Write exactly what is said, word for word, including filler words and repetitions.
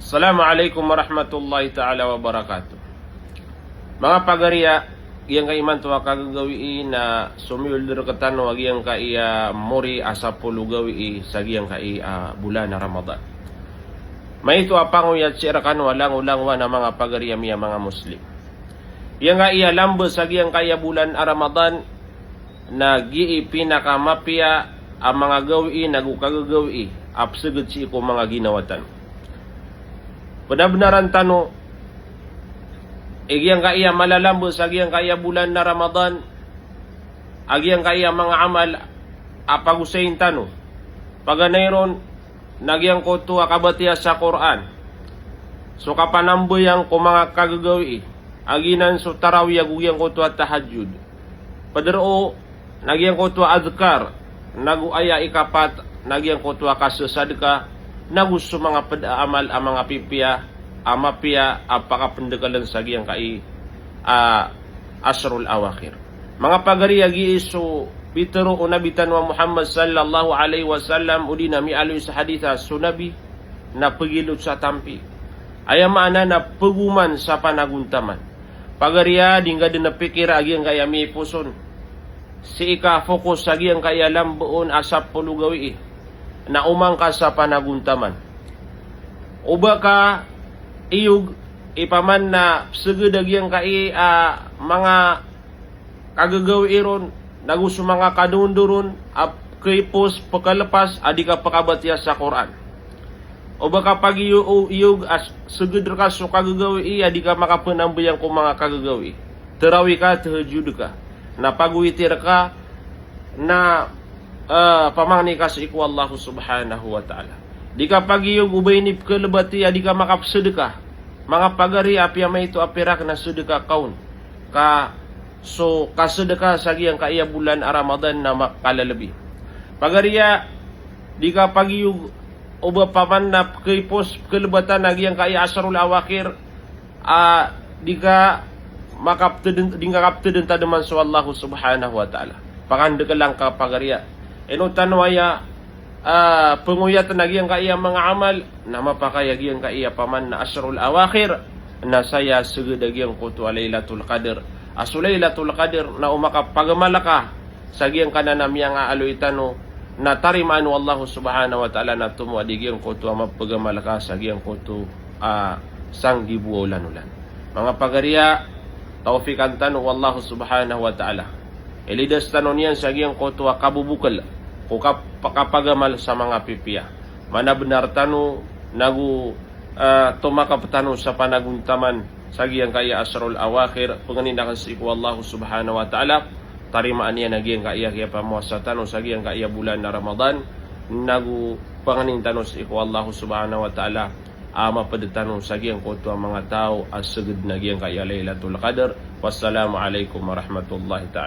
Assalamu alaikum warahmatullahi ta'ala wabarakatuh. Manga pagariya, giyangkai imanto a kagagawii na somiyoled rektano a giyangkai a mori a sapolo gawii sa giyangkai a bolan a Ramadan. Maito a pangoyat sii rekano a langolangowan a manga pagariya mi a manga Muslim. Giyangkai a lambe sa giyangkai a bolan a Ramadan, na gii pinakamapiya a manga gawii nago kagagawii a peseged sii ko manga ginawa tano. Penabenaran tano, i giyangkai a malalambe sa giyangkai a bolan a Ramadan, a giyangkai a manga amal a pagosayin tano. Paganay ron, na giyangkoto a kabatiya sa Qur'an, so kapanambayang ko manga kagagawii, a giyanan so tarawih ago giyangkoto a tahajjud. Pederoo, na giyangkoto a adhkar, nago aya ikapat, na giyangkoto a kasesadka, nago so manga ped a amal a manga pipiya, a mapiya a pakapendekelen sa giyangkai a ashrul awakhir. Manga pagariya, gii so pitero o Nabi tano a Muhammad sallallahu alaihi wasallam, odi na miyaaloy sa hadith a so Nabi na pegilot sa tampi. Aya maana na pegoman sa panagontaman. Pagariya, di ngka den a pikira a giyangkai a miiposon. Sii ka focus sa giyangkai a lambe on a sapolo gawii, na oman ka sa panagontaman. O ba ka iyog, ipaman na peseged a giyangkai a manga kagagawii ron, nago so manga kadondoron a keipos, pekalepas a di ka pekabatiya sa Qur'an. O ba ka pagiyo-, o iyog a s-, seged reka so kagagawii a di ka makapenambayang ko manga kagagawii. Tarawih ka, tahajjud ka. Na pagowitir ka, na, eh, pamangni ka sii ko Allah subhanahu wa ta'ala. Di ka pagiyog o ba ini pekelebati a di ka makapesedka. Manga pagari, apiya maito a pirak na sedka ka on. Ka so kasedka sa giyangkai a bolan a Ramadan na makalelebi. Pagariya, di ka pagiyog o ba paman na pekeipos, pekelebatan a giyangkai a ashrul awakhir, a di ka makapteden, di ka kapteden tademan so Allah subhanahu wa ta'ala. Pakandekelan ka pagariya. Ino tano aya, ah, pengoyat na giyangkai a manga amal, na mapakay a giyangkai a paman na ashrul awakhir, na saya seged a giyangkoto a Lailatul Qadr. A so Lailatul Qadr, na o makapagamal ka sa giyangkanan a miyangaaloy tano, na tarimaan o Allah subhanahu wa ta'ala na tomo a di giyangkoto a mapagamal ka sa giyangkoto a sanggibo a olanolan. Manga pagariya, tawfikan tano o Allah subhanahu wa ta'ala. Ilidas tano niyan sa giyangkoto a kabobokel ko kap-, kapagamal sa manga pipiya. Manabenar tano nago, ah, tomakap tano sa panagontaman sa giyangkai a ashrul awakhir, pengenin aken sii ko Allah subhanahu wa ta'ala, tarimaan iyan a giyangkai a kiyapamowasa tano sa giyangkai a bolan a Ramadan, nago pengenin tano sii ko Allah subhanahu wa ta'ala a maped tano sa giyangkoto a manga taw a seged na giyangkai a Lailatul Qadr. Wassalamu alaikum warahmatullahi ta'ala.